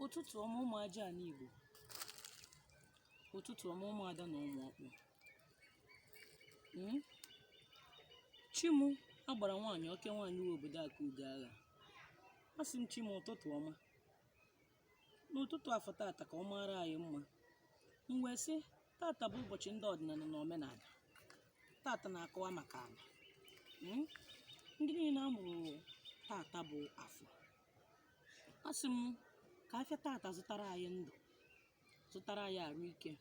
Ụtụtụ ọma ụmụ aja ala Igbo. Ụtụtụ ọma ụmụada na ụmụ ọkpụ. Mm? Chi mụ agbara nwaanyị oke nwaanyị uwe obodo aka ugo agha. Asị m chi m ụtụtụ ọma. N'ụtụtụ afọ tata ka ọ mara anyị mma. M wee sị tata bụ ụbọchị ndị ọdịnala na omenala. Tata na-akọwa maka ala. Mm? Ndị niile a mụrụ tata bụ afọ. Asị m ka afịa tata zụtara anyị ndụ, zụtara anyị arụ ike.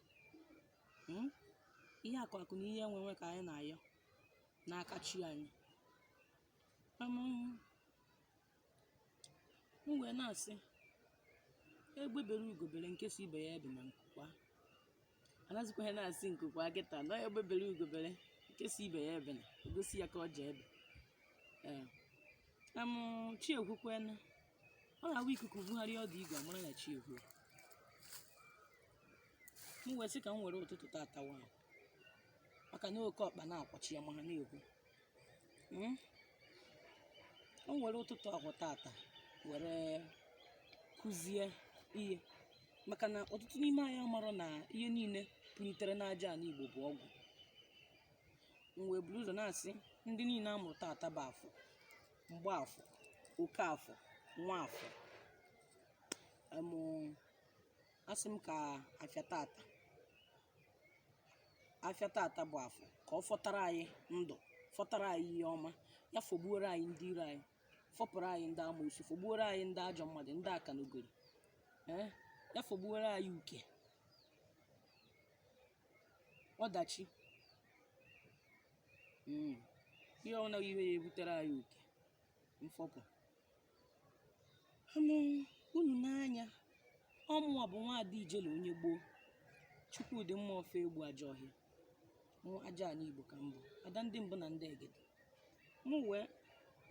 Mm? Ihe akụ akụ na ihe enwe enwe ka anyị na-ayọ n'aka chi anyị. M wee na-asị egbe bere ugo bere nke si ibe ya ebena nku kwaa. Anazikwa ha na-asị nku kwaa kịta nọ egbe bere ugo bere nke si ibe ya ebena egosi ya ka ọ ji ebe. Ee. Chi ekwukwena ọ na-awụ ikuku bugharịa ọdụ igwe amara na chi ekwu. M wee sị ka m were ụtụtụ tata wa maka na oke ọkpa na-akwachi ya ma ha na-ekwu. Mm? O were ụtụtụ ahụ tata were kụzie ihe maka na ọtụtụ n'ime anyị amarọ na ihe niile pulitere n'aja ala Igbo bụ ọgwụ. M wee buru ụzọ na-asị ndị niile a mụrụ tata bụ afọ, mgbaafọ, okeafọ, nwaafọ. Em, asị m ka afịa tata afịa tata bụ afọ ka ọ fọtara anyị ndụ, fọtara anyị ihe ọma, ya fọgbuoro anyị ndị iro anyị, fọpụrụ anyị ndị amoosu, fọgbuoro anyị ndị ajọ mmadụ, ndị akanogori, ee, ya fọgbuoro anyị uke, ọdachi, ihe ọbụla bụ ihe ya ebutere anyị uke mfọpụ. Amụ unu n'anya, ọ mụnwa bụ nwaada Ijele onye gboo, Chukwudị mma ofe egbu ajọ ọhịa, mụ aja ala Igbo ka m bụ, ada ndị mbụ na ndị egede. Mụ wee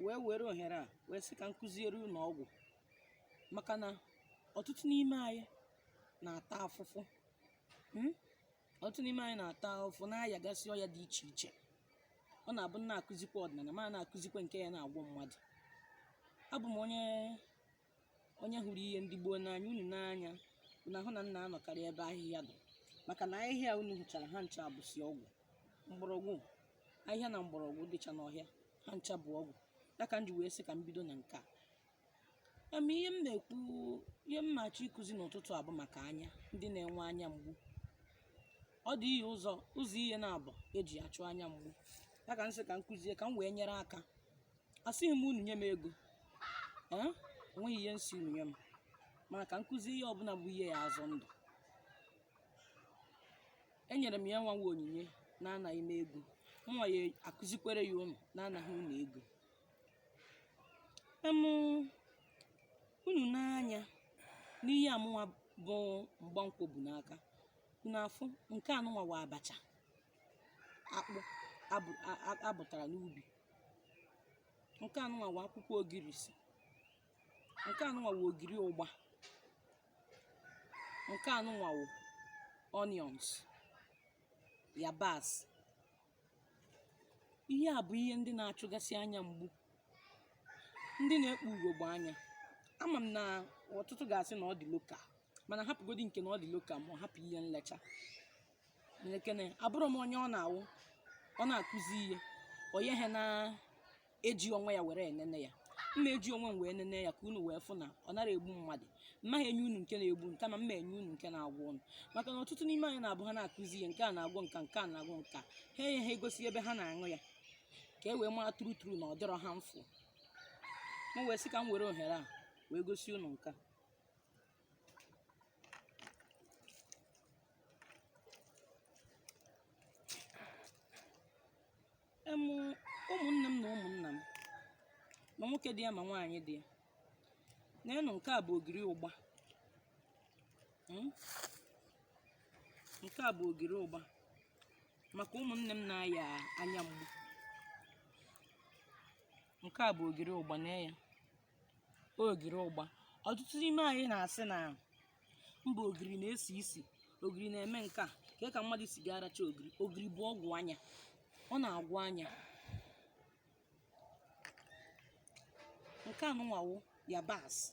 wee were ohere a wee sị ka m kụziere unu ọgwụ maka na ọtụtụ n'ime anyị na-ata afụfụ. Mm? Ọtụtụ n'ime anyị na-ata afụfụ na-ayagasị ọya dị iche iche. Ọ na-abụ m na-akụzikwa ọdịnala ma na-akụzikwa nke ya na-agwọ mmadụ. Abụ m onye onye hụrụ ihe ndị gboo n'anya. Unu n'anya unu ahụ na m na-anọkarị ebe ahịhịa dị maka na ahịhịa unu hụchara ha ncha bụsị ọgwụ. Mgbọrọgwụ ahịhịa na mgbọrọgwụ dịcha n'ọhịa ha ncha bụ ọgwụ. Ya ka m ji wee sị ka m bido na nke a. Ama ihe m na-ekwu, ihe m na-achọ ịkụzi n'ụtụtụ a bụ maka anya, ndị na-enwe anya mgbu. Ọ dị ihe ụzọ ụzọ ihe na-abụ eji achụ anya mgbu. Ya ka m sị ka m kụzie ka m wee nyere aka. Asịghị m unu nye m ego, ee, enweghị ihe nsị unu nye m, mana ka m kụzie ihe ọbụla bụ ihe ya azọ ndụ. Enyere m ya nwa nwa onyinye na-anaghị m ego, nwa ya akụzikwere ya unu na-anaghị unu ego. Em, unu n'anya n'ihe amụnwa bụ mgbankwọ bụ n'aka unu afụ nke anụnwa wa abacha akpụ abụtara n'ubi. Nke anụnwa wa akwụkwọ ogirisi. Nke anụnwa wa ogiri ụgba. Nke anụnwa wụ onions, yabasị. Ihe a bụ ihe ndị na-achụgasị anya mgbu, ndị na-ekpu ugogbe anya. Ama m na ọtụtụ ga-asị na ọ dị local, mana hapụgodi nke na ọ dị local ma ọ hapụ ihe nlecha. Lekene, abụrụ m onye ọ na-awụ ọ na-akụzi ihe onye ha na-eji onwe ya were enene ya. M na-eji onwe m wee nene ya ka unu wee fụ na ọ nara egbu mmadụ. Mmaghị enye unu nke na-egbu nke, ma mma enye unu nke na-agwọ unu. Maka na ọtụtụ n'ime anyị na-abụ ha na-akụzi ihe nke a na-agwọ nka, nke a na-agwọ nka, ha enye ha egosi ebe ha na-aṅụ ya ka e wee mara true true na ọ dịrọ ha mfụ. M wee sị ka m were ohere a wee gosi unu nke a. Em, ụmụnne m na ụmụnna m, ma nwoke dị ya ma nwaanyị dị ya, neenụ nke a bụ ogiri ụgba. Nke a bụ ogiri ụgba maka ụmụnne m na-aya anya mgbu. Nke a bụ ogiri ụgba, nee ya, ogiri ụgba. Ọtụtụ n'ime anyị na-asị na mba ogiri na-esi isi, ogiri na-eme nke a, ka ka mmadụ si ga aracha ogiri. Ogiri bụ ọgwụ anya, ọ na-agwọ anya. Nke a nụnwa wụ yabasị.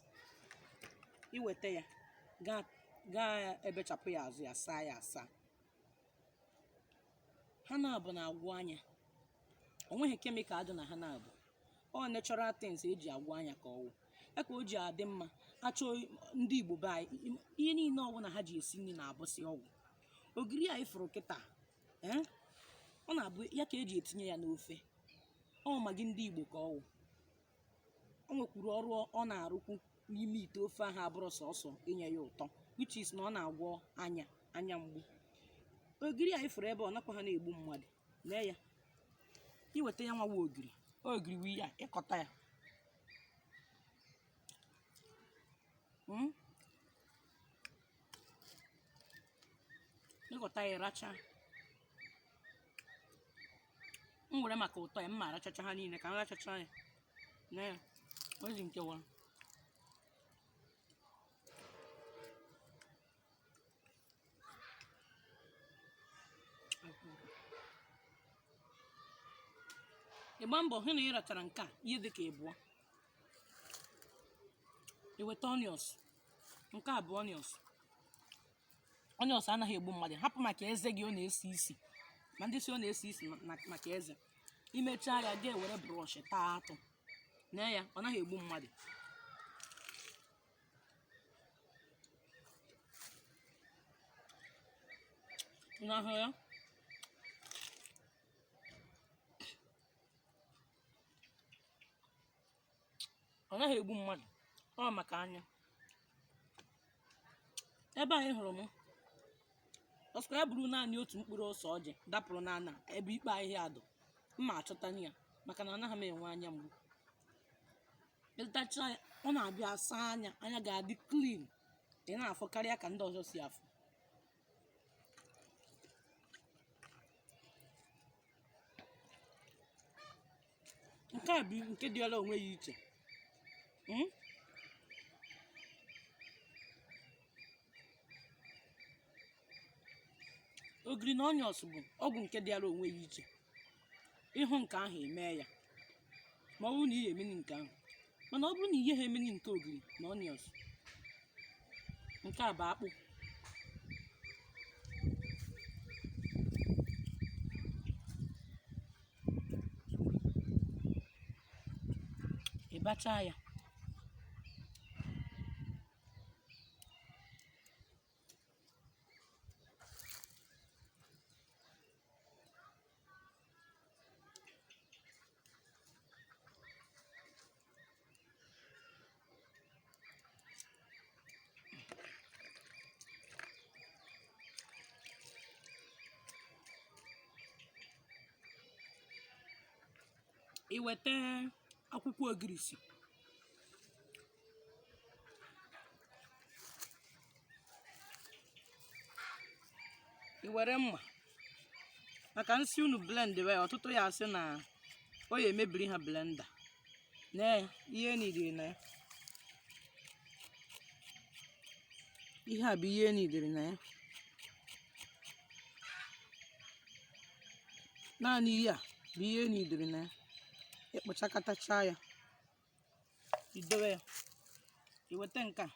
Iweta ya, Gaa ebechapụ ya azụ ya, saa ya asa. Ha na-abụ na-agwọ anya. O nweghị chemical dị na ha na-abụ. Ọ natural things eji agwọ anya ka ọwụ ya ka o ji adị mma. Achọ ndị Igbo be anyị, ihe niile ọbụla ha ji esi nri na-abụsị ọgwụ. Ogiri a ifuru kịta, ee, ọ na-abụ ya ka eji etinye ya n'ofe. Ọ Maggi ndị Igbo ka ọwụ. O nwekwuru ọrụ ọ na-arụkwu n'ime ite ofe ahụ, abụrụ sọsọ inye ya ụtọ, which is na ọ na-agwọ anya, anya mgbu. Ogiri a ifuru ebe ọ nakwa ha na-egbu mmadụ. Lee ya, iweta ya nwawa ogiri, ogiri wi ya, ịkọta ya. Ịkọta ya, racha. M were maka ụtọ ya, m ma arachacha ha niile ka m rachacha ya. Lee ya, ozi nkewa. Ịgba mbọ hụ na ị rachara nke a ihe dị ka ịbụọ. Iweta onions. Nke a bụ onions. Onions anaghị egbu mmadụ. Hapụ maka eze gị, ọ na-esi isi. Ma ndị si ọ na-esi isi maka eze, imechaa ya, ga-ewere brush taa atụ. Nee ya, ọ naghị egbu mmadụ. Unu ahụ ya? Ọ naghị egbu mmadụ. Ọ maka anya. Ebe anyị hụrụ m, ọsọ ya bụrụ naanị otu mkpụrụ ose ọjị dapụrụ n'ana ebe ikpe ahịhịa dụ, mma achọtana ya, maka na anaghị m enwe anya mgbu. Ịtacha ya, ọ na-abịa asa anya, anya ga-adị clean, ị na-afụ karịa ka ndị ọzọ si afụ. Nke a bụ nke dịọla onwe ya iche. Ogiri na onions bụ ọgwụ nke dịara onwe ya iche. Ịhụ nke ahụ, emee ya, ma ọ bụrụ na ihe emeni nke ahụ. Mana ọ bụrụ na ihe ha emeni nke ogiri na onions, nke a bụ akpụ. Ịbacha ya, iweta akwụkwọ ogirisi, i were mma maka nsị unu blend ya. Ọtụtụ ya asị na o ya emebiri ha blender. Nee ihe nidiri na ya. Ihe a bụ ihe nidiri na ya. Naanị ihe a bụ ihe nidiri na ya. Ịkpụchakọtacha ya, idowe ya. Iweta nke a,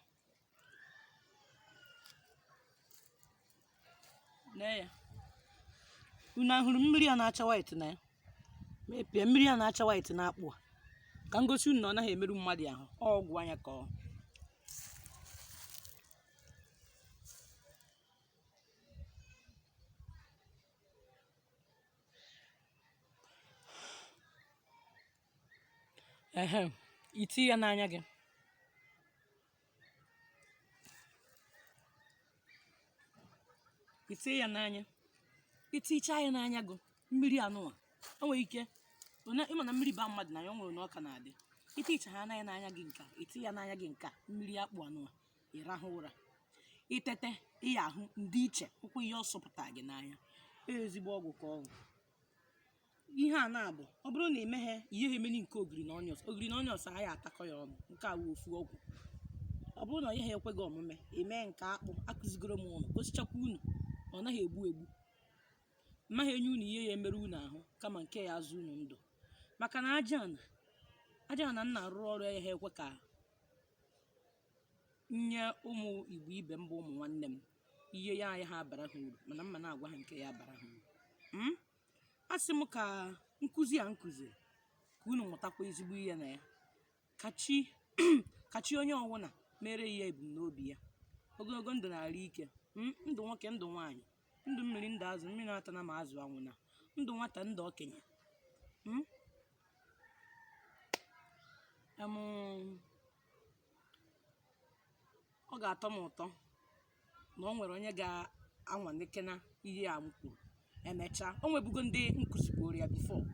nee ya. Unu ahụrụ mmiri a na-acha white na ya? Mepee mmiri a na-acha white na akpụ a, ka m gosi unu na ọ naghị emerụ mmadụ ahụ. Ọ ọgwụ anya ka ọ. Ehe, iti ya n'anya gị. Itinye ya n'anya, itichaa ya n'anya gị, mmiri anụnwa o nwere ike ịma na mmiri ba mmadụ n'anya, o nwere na ọ ka na-adị. Iticha ha anya n'anya gị nke a, itinye ya n'anya gị nke a, mmiri akpụ anụnwa, ịrahụ ụra, itete, ịya ahụ ndị iche ụkwụ ihe ọ sụpụta gị n'anya. Ezigbo ọgwụ ka ọgwụ ihe a na-abụ. Ọ bụrụ na emeghe ihe ha emeni nke ogiri na onions, ogiri na onions agha atakọ ya ọnụ. Nke a wụ ofu ọgwụ. Ọ bụrụ na ihe ha ekweghị omume, emee nke akpụ akụzigoro m ụnụ, gosichakwa unu ọ naghị egbu egbu. Mmaghị enye unu ihe ya emere unu ahụ, kama nke ya azụ unu ndụ, maka na aja ana, aja ana nna arụ ọrụ ya ha ekwe ka Nye ụmụ Igbo ibe m bụ ụmụ nwanne m, ihe ya anyị ha abara ha uru, mana mma na-agwa ha nke ya abara ha uru. Asị m ka nkụzi a nkụziri ka unu mụtakwa ezigbo ihe na ya. Ka chi onye ọwụna mere ihe ebumnobi ya. Ogologo ndụ na arụ ike, ndụ nwoke, ndụ nwaanyị, ndụ mmiri, ndụ azụ, mmiri atana ma azụ anwụna, ndụ nwata, ndụ okenye. Ọ ga-atọ m ụtọ na ọ nwere onye ga-anwalekena ihe a m kwuru. Emechaa, o nwebugo ndị nkụzigoro ya before,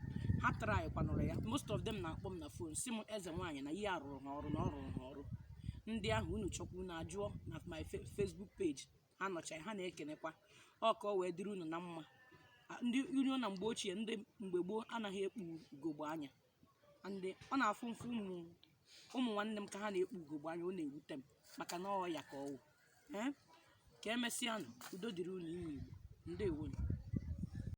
ha try kwanụrụ ya. Most of them na-akpọ m na phone, si m, "Eze nwaanyị, na ihe a rụrụ ha ọrụ, na ọ rụrụ ha ọrụ." Ndị ahụ unu chọkwa, unu ajụọ na my Facebook page. Ha nọcha, ha na-ekenekwa. Ọ ka ọ wee dịrị unu na mma. Ndị unu na mgbe ochie, ndị mgbe gboo anaghị ekpu ugogbe anya. Ndị ọ na-afụ mfụ, ụmụ nwanne m ka ha na-ekpu ugogbe anya, ọ na-ewute m, maka na ọ ya ka ọ wụ. Ee, ka emesịanụ. Udo dịrị unu, ụmụ Igbo. Ndewonu.